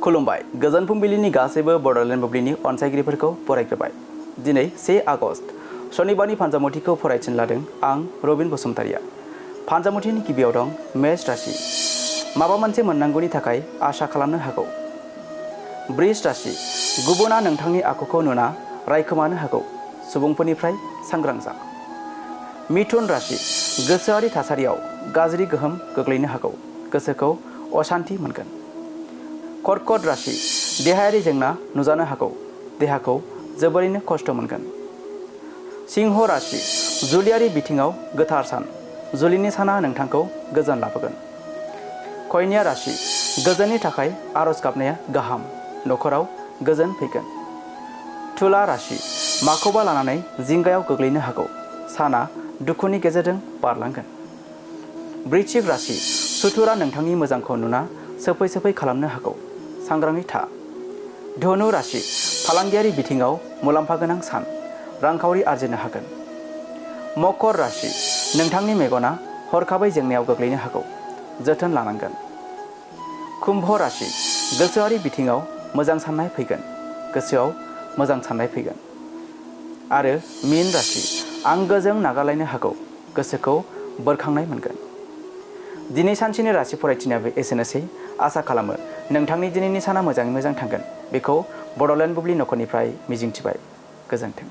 खुलुमबाय गोजोन फुंबिलिनि गासैबो बड'लेण्ड बुब्लिनि अनसायगिरिफोरखौ बरायग्रोबाय। दिनै 1 आगस्ट शनिबारनि फानजामुथिखौ फरायथिन लादों आं रबिन बसुमतारिया। फानजामुथिनि गिबियाव दं मेष राशि। माबा मोनसे मोननांगौनि थाखाय आसा खालामनो हागौ। वृष राशि। गुबुना नोंथांनि आखुखौ नुना रायखोमानो हागौ। सुबुंफोरनिफ्राय सांग्रां जा। मिथुन राशि। गोसोआरि थासारियाव गाज्रि गोहोम गोग्लैनो हागौ। गोसोखौ अशान्ति मोनगोन। कर्कट राशि। देहायारि जेंना नुजानो हागौ। देहाखौ जोबोरैनो खस्थ' मोनगोन। सिंह राशि। जुलियारि बिथिङाव गोथार सान। जुलिनि साना नोंथांखौ गोजोन लाबोगोन। कन्या राशि। गोजोननि थाखाय आरज गाबनाया गाहाम। न'खराव गोजोन फैगोन। तुला राशि। माखौबा लानानै जिंगायाव गोग्लैनो हागौ। साना दुखुनि गेजेरजों बारलांगोन। वृश्चिक राशि। सुथुरा नोंथांनि मोजांखौ नुना सोफै खालामनो हागौ। सांग्राङै था। धनु राशि। फालांगियारि बिथिङाव मुलाम्फा गोनां सान। रांखावरि आरजिनो हागोन। मकर राशि। नोंथांनि मेगना हरखाबै जेंनायाव गोग्लैनो हागौ। जोथोन लानांगोन। कुम्भ राशि। गोसोआरि बिथिङाव मोजां साननाय फैगोन। गोसोआव मोजां साननाय फैगोन। आरो मीन राशि। आंगोजों नागारलायनो हागौ। गोसोखौ बोरखांनाय मोनगोन। दिनै सानसेनि राशि फरायथिनायाबो एसेनोसै। आसा खालामो नोंथांनि दिनैनि साना मोजाङै मोजां थांगोन। बेखौ बड'लेण्ड बुब्लि नखरनिफ्राय मिजिंथिबाय। गोजोन्थों।